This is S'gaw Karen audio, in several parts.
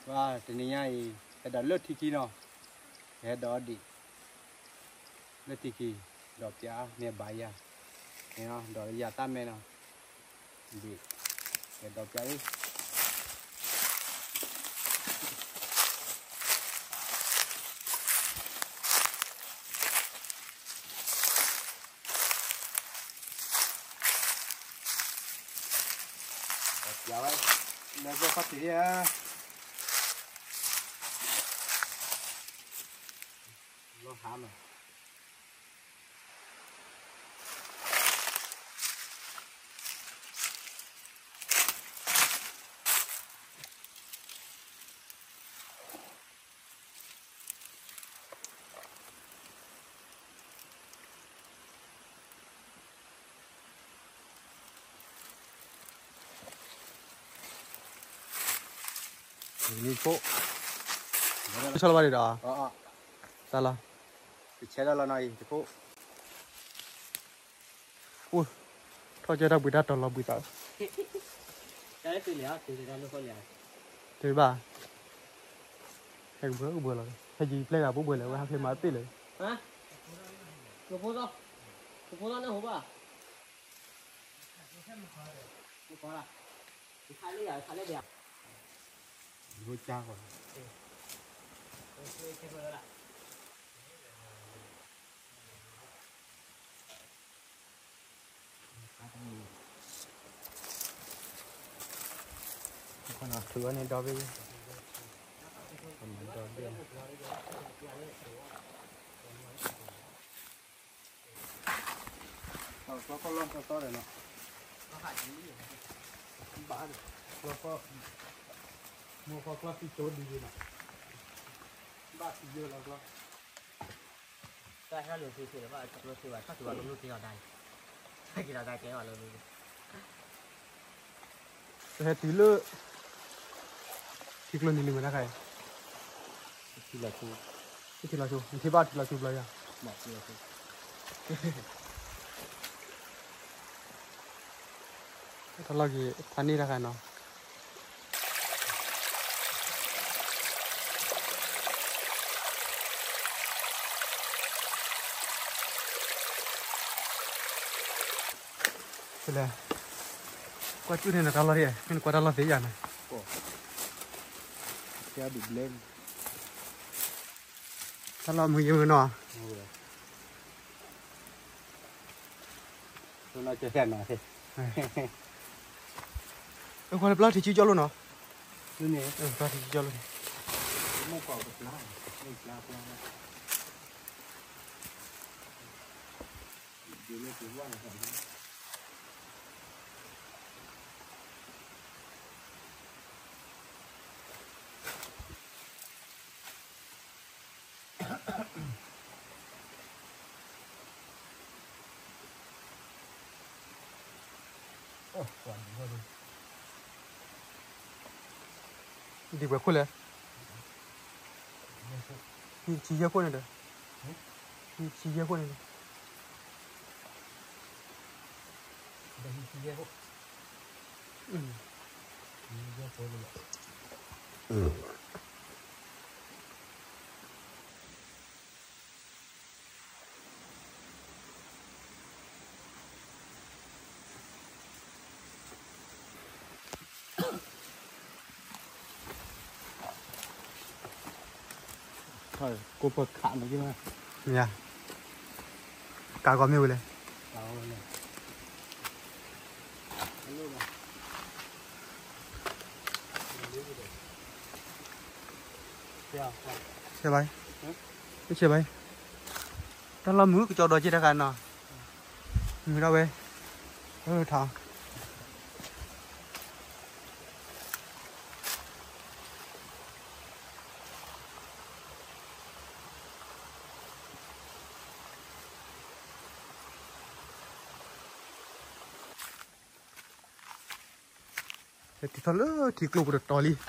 ဝါ တနံၤညါအံၤ ဟဲဒီးလၢထံခံနီၤ, ဟဲဒီးဒံး လၢထံခံ, ဒီးပျးမ့ၢ်ဘၣ်ယၤ, န့ၣ်နီၤ ဒီးယၤတၢ်မဲနီၤ, ဒံး ဟဲဒီးပျးအံၤ ပျးဝဲ လဲၤပျီခီၣ်ထံးဧါ, လီၤဟါမး နံၤဖိ, ဆီလီၤဘၣ်ဒံးဒီး, တၢ်လီၤ, တဆဲးလီၤလီၤနီၤအံၤ တဖိ, အိၣ်, ထီၣ်ကၢတၢ်ဘှံးတၢ်တီၤလီၤဘှံးသး, တဘၣ်, ဟဲကဘၢကဘၢလီၤ, ဟဲကံပျဲဂၤဘိဘၢလဲၣ် ဝဲဟးဖဲမၤပ့ၢ်လဲၣ်, ကဖိသီ, ကဖိသီန့ၣ်ဟိဘၣ် ကျီၢ်ကီၢ်လီၢ်တီတီဒီးနီၤ, ဘၣ်, ကျီၢ်ကီၢ်, မိၢ်ကီၢ်ကျီၢ်သံကၠိဒ်ယံၤနီၤ, ဘၣ်သံယိလီၤကျီၢ်, တၢ်ဟဲလၢသ့သ့လၢဘၣ်, ကျိသ့ဘၣ် ထီၣ်သ့ဘၣ် လီၤလီၤက့ၤအီၤဒၣ်, က့ၤလီၤဒၣ်ကဲအီၤလီၤ, ပဟဲတုၤလၢ ထံကျိနံၤလံမတၤခါအံၤ, ထံလီၤဆိ, ထံလီၤဆိ နထံၣ်ဘၣ်ထံလီၤဆိဘျီယၤ, တၢ်လီၢ်က့ၤဖးန့ၢ်တၢ်ခါနီၤ, လဲၣ်, ကွၢ်ကၠူၣ်န့ၣ်နတၢ်လီၢ်ဒ်, မ့ၢ်နကွၢ်တၢ်လီၢ်သ့ယၤန့ၣ်, တၢ်လီၢ်မုာ်ယမုာ်နီၤ, အဃိလၢပျၢ်ထံဆူကၠီလိနီၤ, ပျၢ်ထံဆူကၠီလိန့ၣ် ဒံးပှဲၤခိၣ်လဲၣ်, ဆံယဲၢ်ခိၣ်န့ၣ်ဒီး, ဆံယဲၢ်ခိၣ်န့ၣ်ဒီး, ကိၣ်ပခးန့ၣ်, ကါကီမ့ၢ်ဝဲလဲၣ်, ဆဲးဘၣ်, ဆဲးဘၣ်, တၢ်လီၢ်မုာ်ကကၠီဒီးက့ၤတခါနီၤ, မုာ်ဒၣ်ဝဲ, ထါ ဟဲတုၤထီၣ်လၢထံကျိပူၤတတီၤ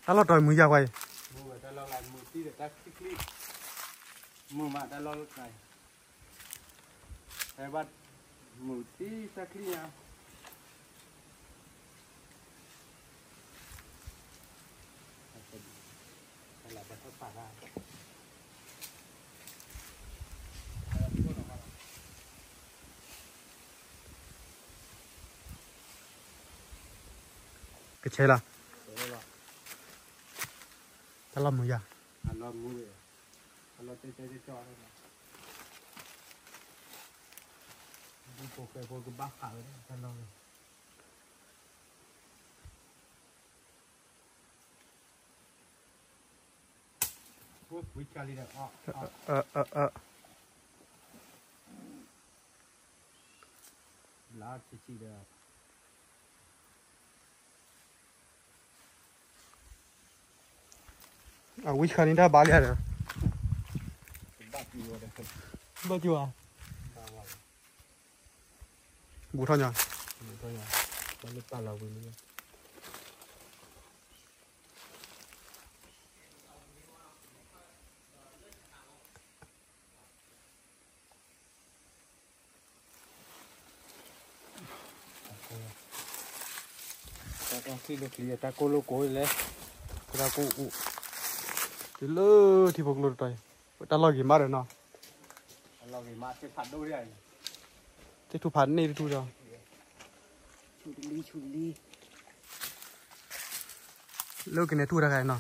လံ, တၢ်လီၢ်တီၤမုာ်ယါကွၢ်အံၤ, မုာ်တၢ်လီၢ်လၢမုာ်တံၢ်ဒီးတၢ်ချံချံ, မုာ်မးတၢ်လီၢ်လၢတၢ်, ဟဲဘၣ်, မုာ်တံၢ်တၢ်ချံညါ, ကဆဲးလီၤ, တၢ်လီၢ်မုာ်ယၤ, လါဆံဆံဒီး အဝံဆှါန့ၣ်တၢ်ဘါလံဒီး, ဘၣ်ကၠူၤဧါ, ဘူးထီၣ်ညါ, ဘၣ်လၢပာ်လီၤဝံၤလံ. တၢ်ကီၢ်ထံၣ်လိာ်ကလံၤ တၢ်ကိၢ်လိာ်ကိးလဲၣ်, တၢ်ကိၢ်အိၣ်, တုၤလၢထံဖိကျိတတီၤအံၤ, တၢ်လီၢ်ဂ့ၤမးဒီးနီၤ, သ့ၣ်ထူၣ်ဖးန့ၢ်တထူၣ်ဒီး လၢကနဲထူၣ်တခါနီၤ,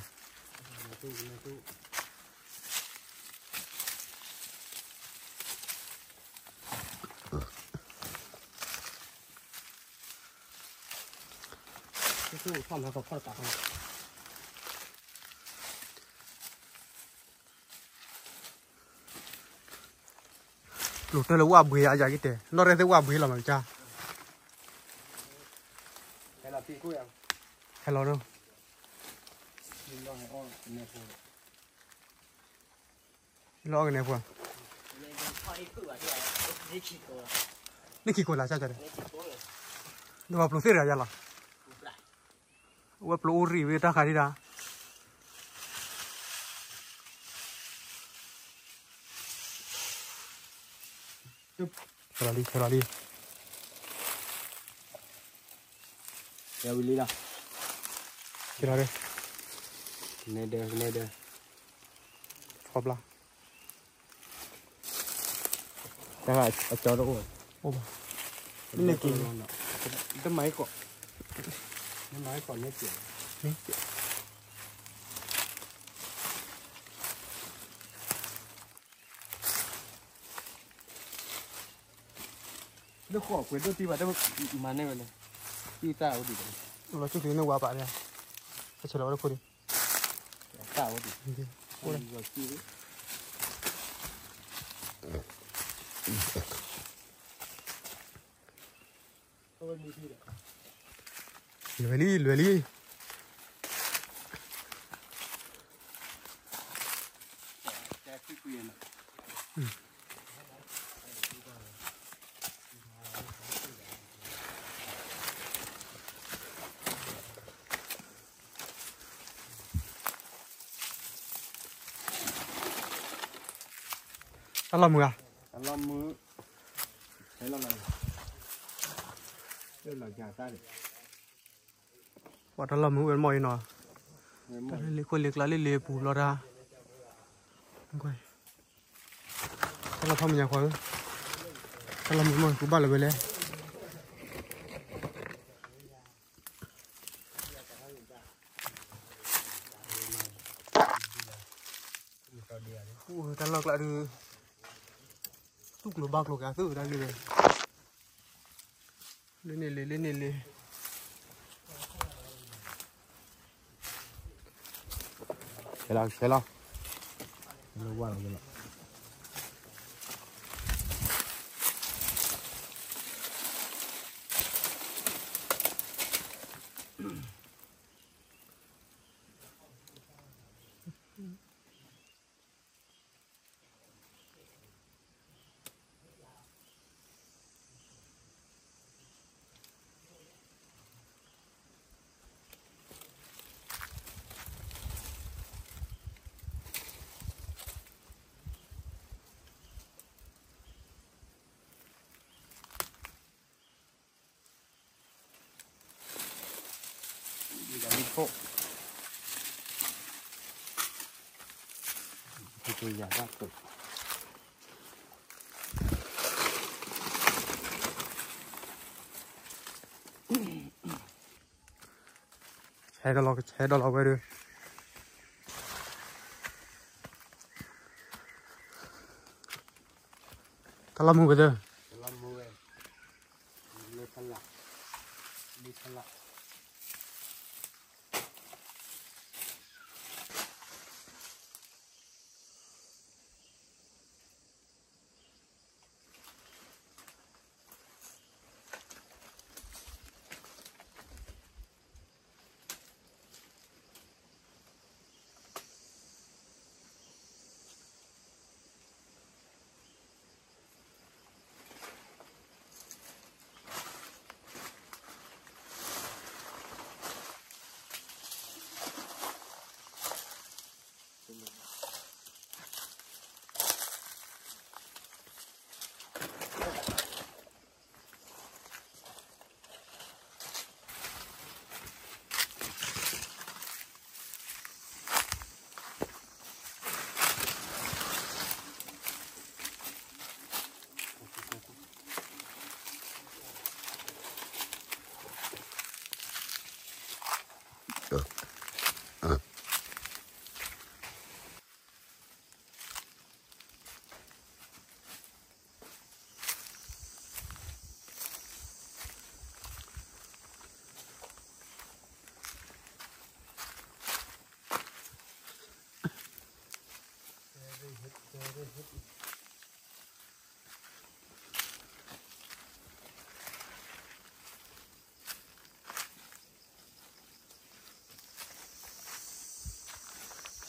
လိၣ်တၢ်လၢဝၣ်ဘှ့အယၤက့ၤတဲ, နီၢ်ရဲၣ်သ့ၣ်ဝၣ်ဘှ့လီၤမးကါ, ဟဲလီၤနီၤ, လီၤအီၣ်ကနဲဖိ, န့ၢ်ခံကိးလၢ်ကၢ်ကၢ်ဒီး, ဒီးပျိၢ်သ့ၣ်တဂၤယၤလီၤ, အဝဲပျိၢ်အိၣ်ရံၣ်ဝဲတၢ်ခါဒံးဒၣ် ဆဲးလီၤလံ ဆဲးလီၤလံ, ဆဲးဝံၤလံလီၤ, ဆဲးလီၤလံ, ကနဲဒၢ ကနဲဒၢ, ဖီဘျါ, တၢ်အကၠီတအိၣ်, အိၣ်ဘၣ်, မ့ၢ်န့ၢ်က့ၤ, တမၤအံၤကိး, မၤအံၤကိးန့ၢ်က့ၤ လၢဃိးကွဲးဒိၣ်တံၢ်ဘၣ် တမၤန့ၢ်ဝဲလဲၣ်, တံၢ်တၢ်အိၣ်ဒံး, လီၤဆူၣ်ချံန့ၢ်ဝါပာ်ဒၣ်, အဆဲးလီၤဝဲတခိၣ်ဒံး, တၢ်အိၣ်ဒံး, လွဲလံ လွဲလံ. တၢ်လီၢ်မုာ်ဧါ, တၢ်လီၢ်မုာ်, ဟဲလီၤလီၤ, လၢလီၤယၤတၢ်န့ၣ်, ပှၤတၢ်လီၢ်မုာ်ဝဲမီၢ်အံၤနီၤ, တၢ်လၢလ့ခိၣ်လ့ကျါလၢလ့ပူၤဘျီတၢ်, တၢ်လီၢ်ဖးမုၢ်ညါခွါဧၢ, တၢ်လီၢ်မုာ်မီၢ်ကူဘၣ်လၢၤဝဲလဲၣ်. တၢ်လီၢ်ကျါဒုး, သူၣ်ကျိၤဘၣ်ကျိၤက့ၤအသုတၢ်ဂ့ၢ်ဝဲ, လၢန့ၣ်လံ လၢန့ၣ်လံ. ဆဲးလီၤ ဆဲးလီၤ, လၢဝၣ်လီၤလီၤ. ယၤဘၣ်တိာ် ဆဲးဒီးလီၤ ဆဲးဒီးလီၤဝဲဒၣ် တၢ်လီၢ်မူဝဲသ့ၣ် တၢ်လီၢ်မူဝဲ လၢဖလၢ် လၢဖလၢ်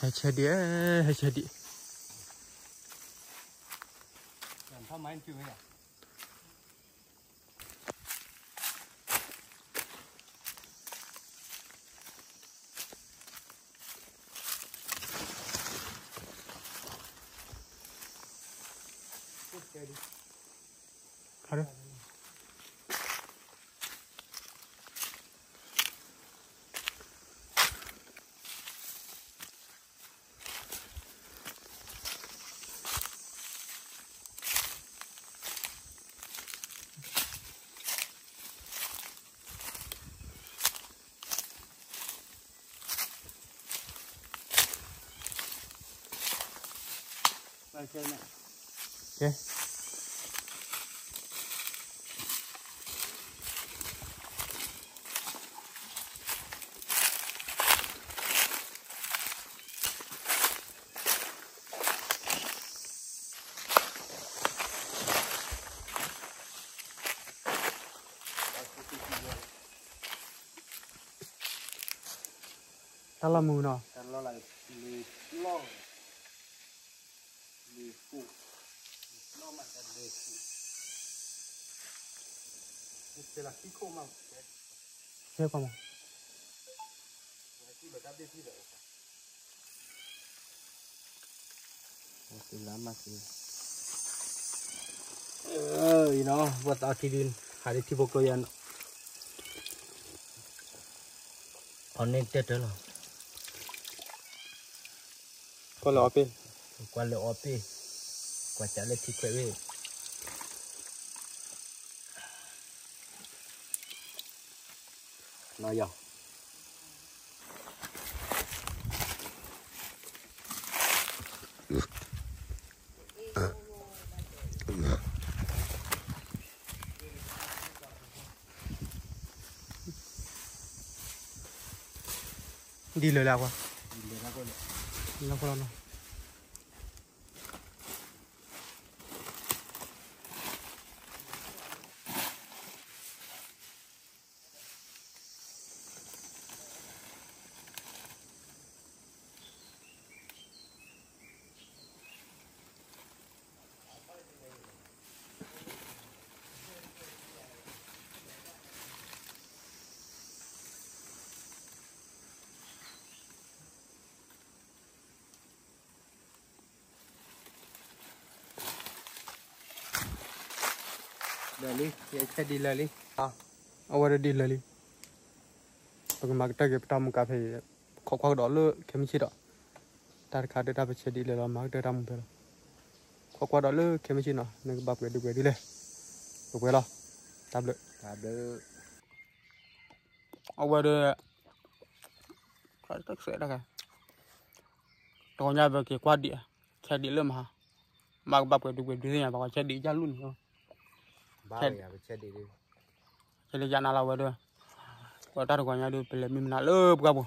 ဟဲဆဲးဒံး, ဟဲဆဲးဒံး. တၢ်လီၢ်မူနီၤ, တၢ်လီၢ်လၢလ့လီၢ်, လ့ကိၣ်, လီၢ်မးတၢ်လ့ကိၣ်, ဆဲးလီၤခံခိၣ်မး, ဆဲးကွၢ်မး. အံၤနီၤ ပှၤသးထံဒုး ဟးလၢထံဖိကျိယၤနီၤ, အီၤန့ၣ်တဲတၢ်လီၤ, ကွၢ်လၢအီၤပ့ၢ်, ကွၢ်လၢအီၤပ့ၢ်, ကွၢ်စးလၢထံခွဲးဝ့ၢ် နီၤယီၤ. ဒ်လၢာ်လၢအကွၢ်, လၢကွၢ်လီၤနီၤ. ဒ်လံ, ယဆဲးဒ်လၢာ်လံ, အဝဲဒၣ်ဒ်လၢာ်လံ, ပကမၤကတၢၢ်က့ၤပတၢ်မူကါဖဲအံၤ, ပခိးကွၢ်ကဒီးလၢခဲမုၢ်ဆ့ၣ်ဒီး, တၢ်တခါဒုးတၢ်ပဆဲးဒ်လဲၣ်လီၤ မၤကတၢၢ်တၢ်မူဖဲလီၤ. ကွၢ်ကွၢ်ဒီးလၢခဲမုၢ်ဆ့ၣ်နီၤ နကဘၣ်ပှဲၤဒုးပှဲၤဒုးလဲၣ်. ပှဲၤပှဲၤလီၤ. တၢ်ဘျုး. အဝဲဒီး တဂီၤညါပက့ၤကွၢ်ဒံး ဆဲးဒံးလၢမဟါ မ့ၢ်ကဘၣ်ပှဲၤဒုးပှဲၤဒုးသ့ၣ်ညါ ပှၤဆဲးဒံးယၢ်လူၢ်န့ၣ် ဆဲးဒံးယၢ်နၤလီၤဝဲဒီး ဝဲတၢ်တဂီၤညါဒီး ပလဲၤမံမနုၤလၢပှၢ်ပူၤ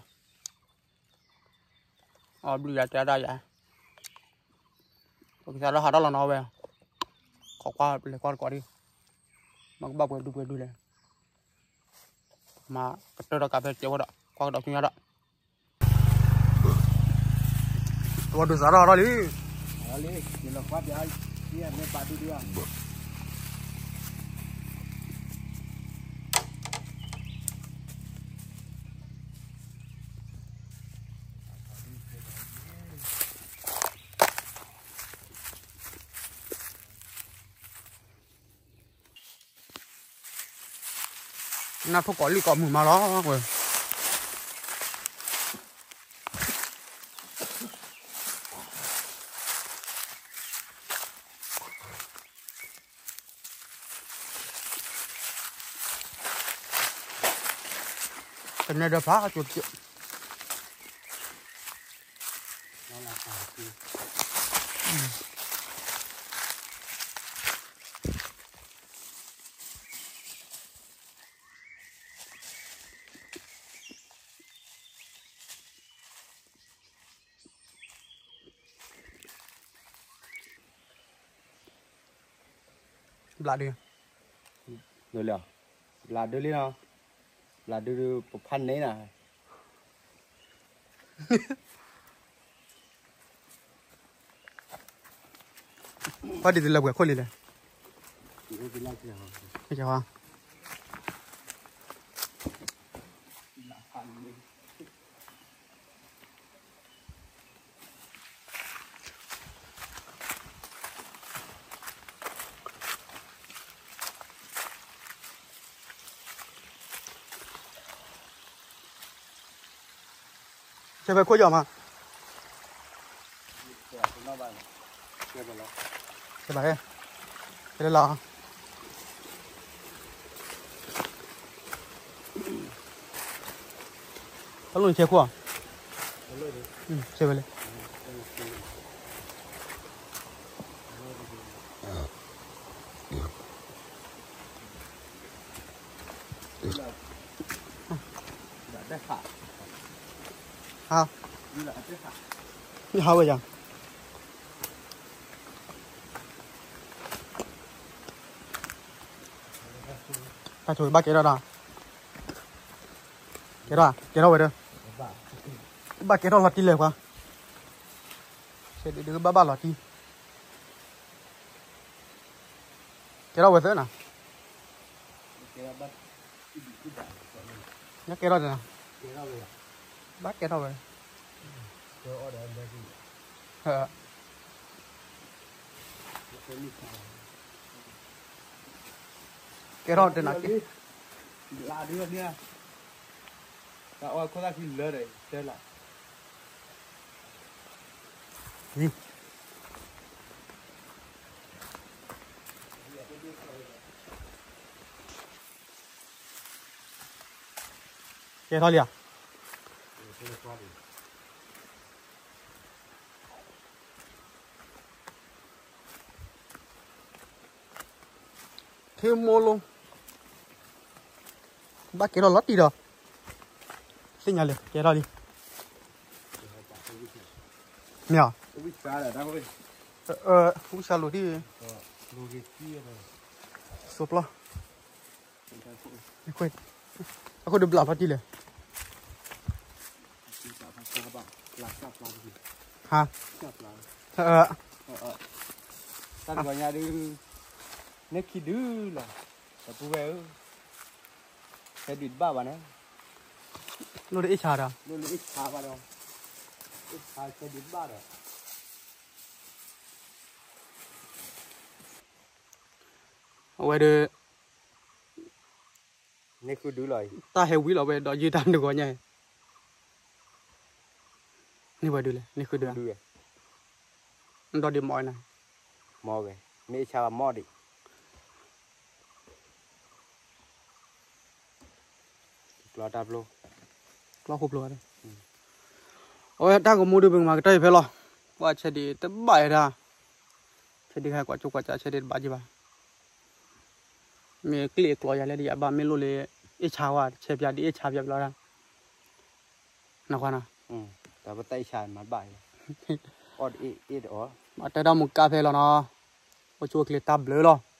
အီဘျုးယၤတဲဒၣ်ယၤ ပကစးထီၣ်ဟးထီၣ်လီၤနီၤဝဲ ခိးကွၢ်ပလဲၤကွၢ်တကိးဒံး မ့ၢ်ကဘၣ်ပှဲၤဒုးပှဲၤဒုးလဲၣ် မၤကတၢၢ်ဒီးကးဖဲကဲဝဲဒီး ကွၢ်ကဒီးဆူညါဒီး ဝဲဒုးစးထီၣ်ထီၣ်လံ လၢပာ်ဒုးဒံး နၢ်ထိၣ်ကိးလံၢ်ကိးမုာ်မးလီၤဝဲ တနဲဒီးဖးကၠိ ဘျးဒုး ဘျးဒုးလံနီၤ ဘျးဒုးပဖးန့ၣ်နီၤ ပှၤဒ်သိးလၢပှဲၤခိၣ်လံလဲၣ် ဆဲးဖဲခိၣ်ယီၤမး ဆဲးဘၣ် ဆဲးလီၤ တၢ်လိၣ်န့ၣ်ဆဲးခိၣ်ဧါ ဆဲးဝဲလဲၣ် ဟါ ဟါဝဲယၤ တၢ်ဆိဘၣ်ကဲထီၣ်ဒီး ကဲထီၣ် ကဲထီၣ်ဝဲဒီး ဘၣ်ကဲထီၣ်လီၤတံၢ်လဲၣ်ကွၢ် ဆဲးဒုးဒုးဘၣ်ဘၣ်လီၤတံၢ် ကဲထီၣ်ဝဲသၢနၤ ညါကဲထီၣ်တနၤ ဘၣ်ကဲထီၣ်ဝဲ ကဲထီၣ်တနၤ တၢ်အီၣ်ခိၣ်သၣ်ခံလၢဒီးတဲလီၤ ကဲထီၣ်လံဧါ ထံမိၢ်လိ ဘၣ်ကဲထီၣ်လီၤတံၢ်ဒီး သ့ၣ်ညါလံ ကဲထီၣ်လံ မ့ၢ်ဧါ ဝံၣ်စၢလိာ်ဒံး စိပျီ အဃိဒုးဘျးဖးတံၢ်လဲၣ် ဟါ တၢ်တဂီၤညါဒုး န့ၢ်ခံဒုလီၤ ဒီပုၢ်ဝဲၢ်ဧၢ ဆဲးဒံးတဘၣ်ဘၣ်န့ၣ် လိၣ်လၢအ့ၣ်ဆါဒီး လိၣ်လၢအ့ၣ်ဆါဘၣ်ဒီး အ့ၣ်ဆါဆဲးဒံးတဘၣ်ဒီး အဝဲဒီး န့ၢ်ဃုဒုလီၤအံၤ တၢ်ဟဲဝံၤလီၤဝဲဒီးယုၢ်တၢ်တဂီၤညါအံၤ န့ၢ်ဝဲဒုလဲၣ် န့ၢ်ဃုဒုဧါ, ဒီးဒံးမီၢ်ဝဲနၤ, မီၢ်ဝဲ, မ့ၢ်ဆါဘၣ်မီၢ်ဒံး ကျီတၢ်ဖျိ, ကျီဃိဖျိ, အဝဲတၢ်ကမူဒုး ပကမၤကတၢၢ်အံၤဖဲလီၤ, ပှၤဆဲးဒံးတဘၣ်အံၤဒၣ်, ဆဲးဒံးဟဲကွၢ်ကၠိကွၢ်ကၠး ဆဲးဒံးတဘၣ်ကံဘၣ်, မ့ၢ်ကျ့ၣ်အကျီယၤလဲၣ်ဒံး ယဘၣ်မ့ၢ်လိၣ်လၢ အ့ၣ်ဆါဝဲ ဆဲးပၠးဒံး အ့ၣ်ဆါပၠးပျီဒၣ်, နကွၢ်နီၤ, တၢ်ပတၢ်အ့ၣ်ဆါမၤဘၣ်, အီၣ်တအ့ၣ်အ့ၣ်တအီၣ်, မၤတၢ်ဒီးမူကါဖဲလီၤနီၤ, အိၣ်ဆူၣ်အိၣ်ချ့တၢ်ဘျုးလီၤ.